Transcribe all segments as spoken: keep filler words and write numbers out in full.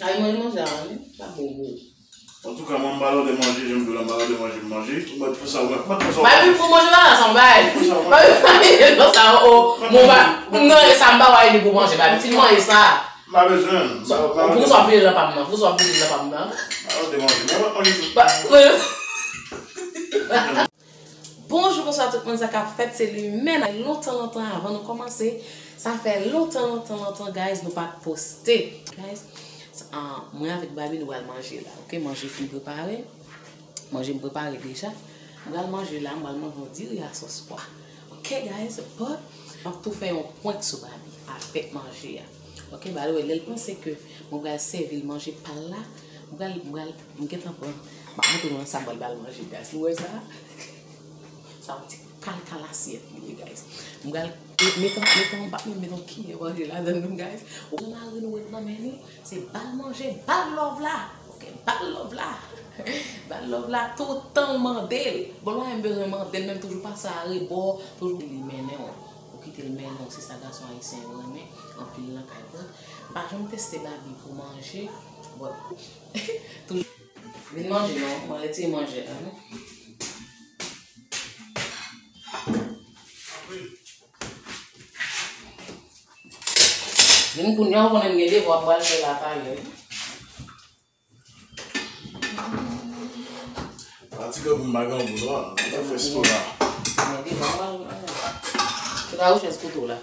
Ay, mwen manje a, wi. Sa bon, bon. Antouka, mwen, m pa lòde manje, jan m di w la, m pa lòde manje, m manje. Mwen, pou sa, mwen, mwen, pou sa, Babi, pou manje la, sa m bay. Pou sa, Babi, manje, non, sa, o, bon, ba, non, e sa, m pa wè li pou manje, Babi. Fin manje sa. M pa bezwen. M pa, m pa bezwen. Pou sa, pile nan pa m nan. Pou sa, pile nan pa m nan. M pa lòde manje, mwen, mwen, manje tou. Ba, Bonjou, bonswa tout moun, sa k ap fèt? Se Limena. Lontan, lontan, avan nou kòmanse, sa fè lontan, lontan, lontan, guys, nou pa t poste. Guys, ah, mwen avèk Babi, nou pral manje la, oke? Manje fin prepare. Manje m prepare deja. M pral manje la, m pral manje yon diri a sòs pwa. Oke, guys, but m ap tou fè yon prank sou Babi avèk manje a. Oke, by the way, lè l panse ke mwen pral sèvi l manje pa l la, m pral, m pral, m gentan pran, m ap montre nou sa m pral ba l manje, guys. Nou wè sa? Sa yon ti kalkal asyèt li ye, guys. M pral met, met, met, met yon kiyè manje ladan l, guys. Ou wè mari nou wè nan men li, se ba l manje, ba l love la. Oke, ba l love la. Ba l love la toutan l mande l. Bon, lè m bezwen mande l, men m toujou pase arebò, toujou li mennen w. Ou kite l mennen w, se sa gason ayisyen yo renmen, anpil nan kay pran. M pa janm teste Babi pou manje, but toujou. Vin manje non, mwen retire manje la, non. Vin kounye a, ou konnen m gen devwa m pral fè la talè. Fatige pou m pa gen gou non, m ta fè spò la. Men devwa m pral fè la. Se pa ou chèz kote w la.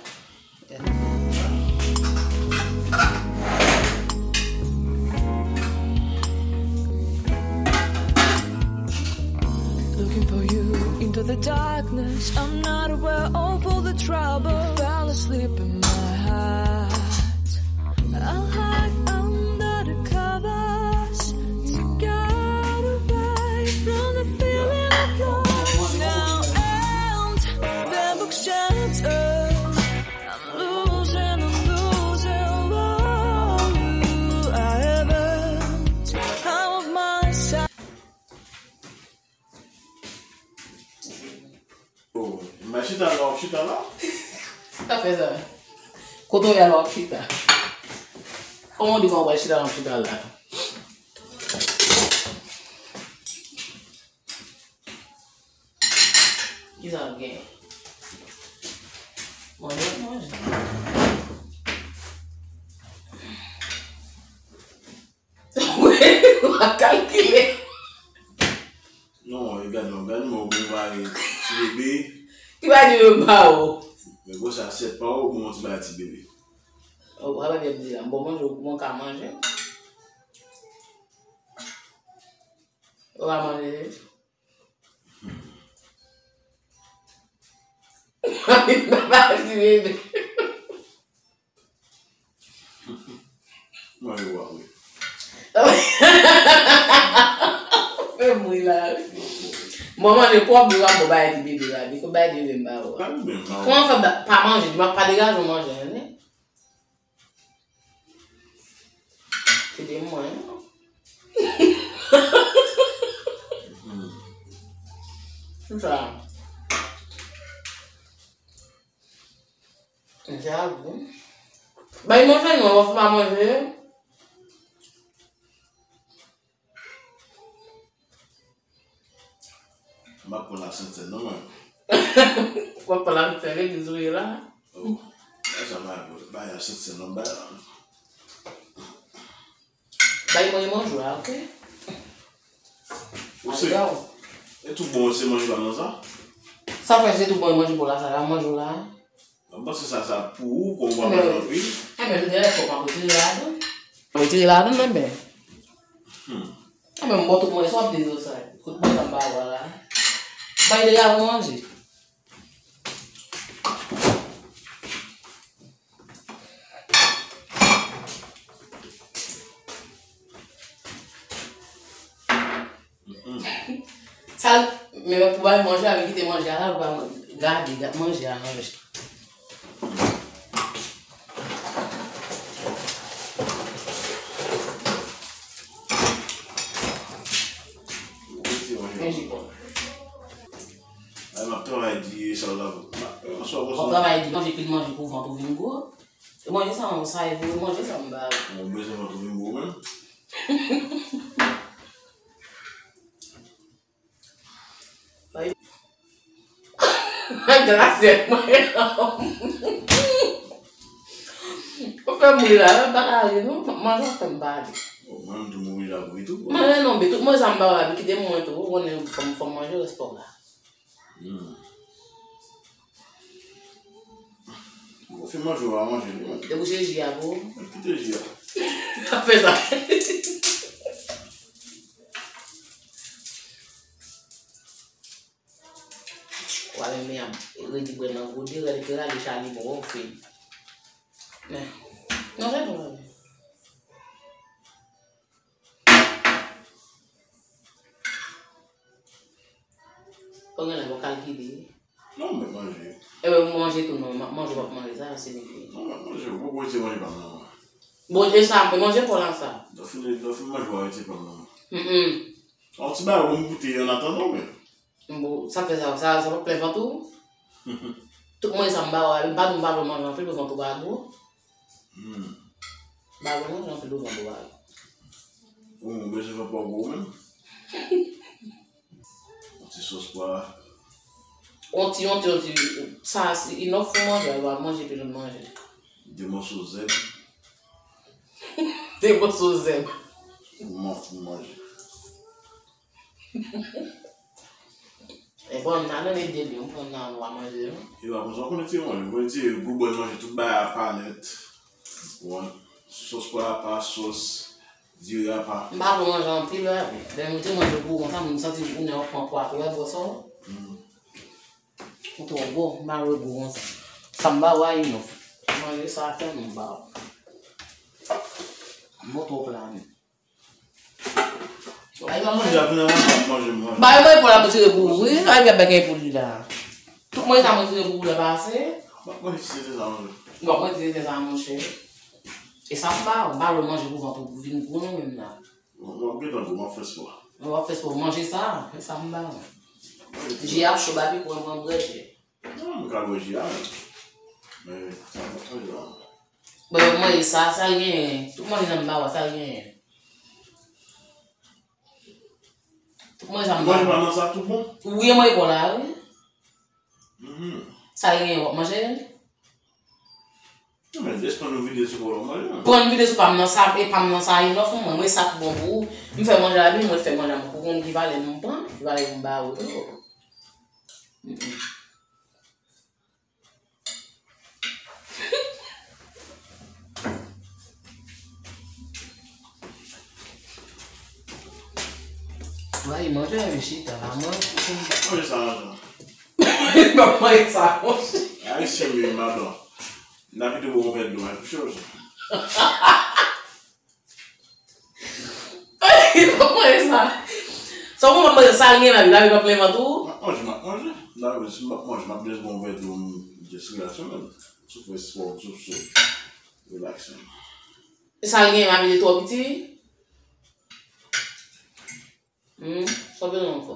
Looking for you into the darkness. I'm not aware of all the trouble. Fell asleep in my heart. I'll hide under the covers to get away from the feeling of lost now and the book shattered. I'm losing, I'm losing, oh, I haven't found my side. Oh, mwen chita la, w ap chita la? Sa fè sa. Kote w ye a la, w ap chita. Kòman w di kòman w pral chita la, w ap chita la? Kisa w gen? Manje, manje. Ou ap kalkile. Non, e gade non, gade mwen, ou bay ti bebe. Ki bay ti bebe pa ou? Men gwo sa asyèt pa ou, ou bon ti bay ti bebe. Ou pa bebe di la, m bon manje, ou bon ka manje. Ou pa manje. Mami, papa, ti bebe. Mwen yo ap ri. Fè m ri la, wi. Mwen manje pwòp, li pa bon bay ti bebe la, li fò bay ti bebe m ba ou. Pa bebe m ba ou. Kòman fè pa, pa manje, pa degaje w manje, wi. Se de mwen. Sa. Javou. Bay manje non, w ap fè pa manje. M ap pran la sentèn non mwen. W ap pran la sentèn, legliz ou ye la? Oh, sa va, bay la sentèn non bay la. Bay mwen manje la, oke? Ou se, e tou bon, se manje pa nan sa? Sa fè se tou bon manje pou la, sa la, manje la. Mwen panse sa, sa pou ou, kon ou pa manje anpil. Enben, m te fò pa retire ladan. Retire ladan, enben. Hmm. Enben, m bon tout mwen, sa w ap di yo sa. Tout mwen sa m pa wè la. Bay de la pou manje. Sa, men pou bay manje a, men kite manje a la, pou bay manje. Gade, gade manje a, manje. Men jipon. Ay, m ap travay di sa w la. M ap, m ap, m ap travay di manje, pil manje pou vant ou vin gwo. E manje sa, sa e pou manje sa m ba ou. Ou bezwen vant ou vin gwo menm? Gracias, mwen. Ou fè m ri la, mwen pa ka ri non. Manje w fè m pa ri. Bon, mwen menm tou m oblije ap ri tou. Manje non, men tout manje sa m ba w la, kite m mwen tou. Ou konnen fò m, fò m manje, rès pa w la. Hmm. Bon, fin manje w a manje li, men. Debouche ji a pou ou. Kite ji a. Ap fè sa. Ou ale men ap redi bwè nan gode, redi ke rale chali bon, ou fin. Men, non, se bon. Ou gen lè pou kalkile. Non, mwen manje. E ben, manje tou non, m ap manje, w ap manje, sa, se mete. Non, mwen manje, ou poko retire manje pa m nan. Bon, e sa, mwen manje pou la sa. Lè fin, lè fin manje, w a retire pa m nan. Mm. Yon ti bagay, bon, m goute, an atandan, men. Bon, sa fè sa, sa, sa pa plen vant ou? Tout manje sa m ba w a, m pa di m pa vle manje anpil, pou vant ou pa gwo. Hmm. M pa vle manje anpil, pou vant ou pa gwo. Ou, ou bezwen vant pa w gwo menm? Yon ti sòs pwa. Yon ti, yon ti, yon ti, sa, se enough pou manje, w a manje, epi lòt manje. De mòso zèb. De mòso zèb. Pou man-, pou manje. E bon, nan nan de li, m pran nan w a manje, non? E pa konsa, w konnen ti manje, w konnen ti gwo bòl manje, tout bagay apa nèt. Ou konprann? Sòs pwa apa, sòs diri apa. M pa vle manje anpil, wè. Lè m te manje gwo konsa, m santi ou nè w pran pwa tou, wè, bwè sa. Mm. Ou twò gwo, m pa vle gwo konsa. Sa m ba w a enough. Manje sa tèlman m ba w. M bon twòp la, men. Ay, manje a, finalman, m ap manje, m manje. Bay mwen pou l ap retire pou ou, wi. Ay, byen, bagay pou li la. Tout manje sa mwen retire pou ou la pase. M ap manje ti tenten sa manje. M ap manje ti tenten sa, monchè. E sa m ba ou, m pa vle manje pou vant ou vin gwo non menm la. M ap gentan gwo, m ap fè spò. M ap fè spò, manje sa, e sa m ba ou. Ji ap cho, babi, pran, pran bwè ji. Non, m ka bwè ji a, men. Men, sa m ap manje la. Bon, yo manje sa, sa l genyen. Tout manje nan m ba w a, sa l genyen. Tout manje sa m ba w a. Manje pa nan sa tout bon? Wi, manje pa w la, wi. Mhm. Sa l genyen, w ap manje? Non, men, jis pran yon vide sou pa w la, w manje, non. Pran vide sou pa m nan sa, e pa m nan sa, enough pou mwen. Mwen sa k bon pou ou. M fè manje a, wi, mwen fè manje a, mwen pou konn ki valè m pran, ki valè m ba ou tou. Mhm. Mwen manje, mwen chita la, mwen. Manje sa, manje. Mwen manje sa, monchè. Ayisyen, men, madan. N a pito bwè yon vè dlo, men, pou chòche. Mwen manje sa. Sa w konprann manje sa, l gen lavi, lavi pa plen vant ou? M ap manje, m ap manje. Lavi, si m ap manje, m ap jis bwè yon vè dlo, m jis relax mwen. Soufle spò, soufle. Relax. E sa l gen, m ap vide twò piti? Hmm, sa w bezwen ankò?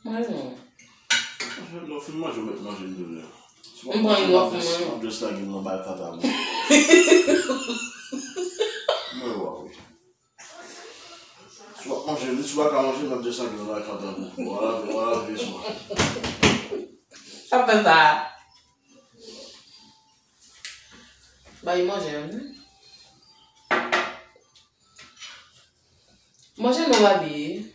Manje non. Lè w fin manje, w mèt manje m tou lè. M pran yon lòt pou mwen. M ap jis lage yon bay fatra pou mwen. Mwen wè wi. Si w ap manje, si w pa ka manje, m ap desann yon bay fatra pou ou. Wala, wala, vye swa. Sa fè sa. Bay manje, wi. Manje non, baby.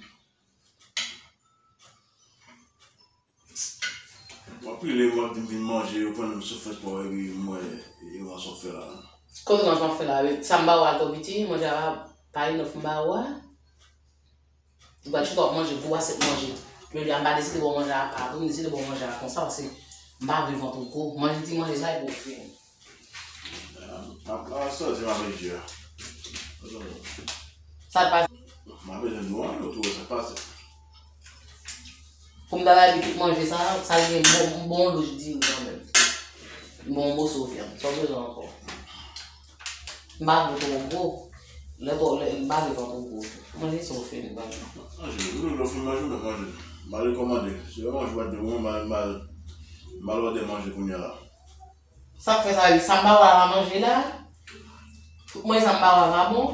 Anpil lè, w ap di m vin manje, yo pran m sou fèt pa w, epi m wè, e ranson fè la. Kote ranson ap fè la? Sa m ba ou a twò piti, manje a pa enough m ba ou a. Ou pral chita w ap manje gwo asyèt manje. Men lè a m pa deside ba w manje a pa tou, m deside ba w manje a konsa, paske m pa vle vant ou gwo. Manje ti manje sa, epi w fin. Ap, ap sòti m avèk je a. Sa l pase? M ap bezwen di w anyen, ou tou wè sa k pase. Pou m ta bay li tout manje sa, sa l gen bon, bon lòt diri kanmenm. Bon moso vyann. Sa w bezwen ankò? M pa vle twò gwo. Lè twò, lè, m pa vle twò gwo. Manje sa w fin ban m. Manje, lè w fin manje, ou mèt manje. M ale kòmande. Si w manje pa t de mwen, m al, m al, m al òdè manje kounye a la. Sa k fè sa, sa m ba w a manje la? Mwen sa m pa wè pa bon.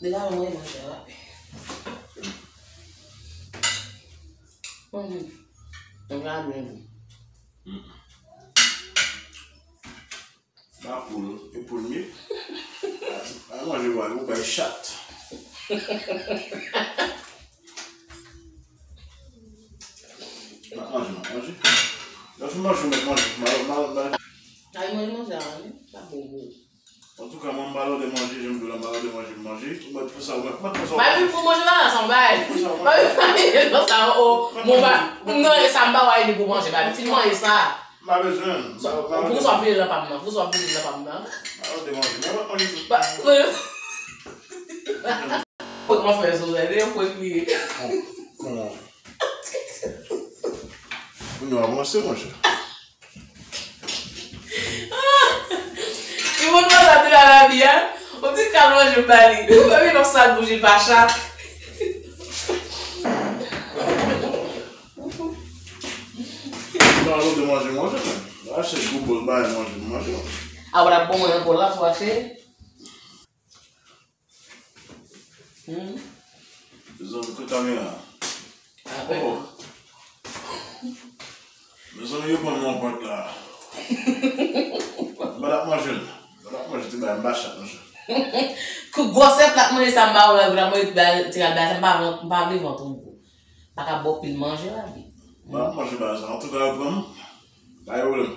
Deja mwen manje la. Mhm. Mwen la menm. Ba poul, e poul m ye. A manje wale, ou bay chat. M ap manje, m ap manje. Lè w fin manje, ou mèt manje. M a, m a, m a. Ay, manje, manje a, wi. Sa bon, bon. Antouka, mwen, m pa lòde manje, jan m di w la, m pa lòde manje, m manje. Ou mèt pran sa, ou mèt, ou mèt pran sa w vle. Ba, wi, pou manje la, sa, m bay. Pran sa, ou mèt. Ba, wi, non, sa, o, bon, ba, non, e sa, m pa wè li pou manje, ba, fin manje sa. M pa bezwen. Pou sa w ap vide nan pa m nan. Pou sa w ap vide nan pa m nan. Alò, te manje. Mwen pa manje tou. Ba, prank mwen fè sou zè, se yon prank li ye. Bon, bon. Pou nou avanse, monchè. Ki moun konsa te la lavi a? On ti kal manje m ba li. Ou pa vin nan sal bouji pa chat. Nan, nou te manje, manje, men. Achte gwo bòl, bay manje, manje. A, w ap bon mwen ankò la, pou achte? Hmm. Mezanmi, kote kamera a? Apre. Oh. Mezanmi, yo pran m nan pòt la. M pa t ap manje l. M pa t ap manje ti bagay, m pa chat, monchè. Kou gwosè plat manje sa m ba ou la, plat manje ti bagay, ti bagay sa m pa, m pa vle vant ou gwo. Pa ka ba w pil manje la, wi. M pa manje bagay sa. Antouka, yo pran m. Pa gen pwoblèm.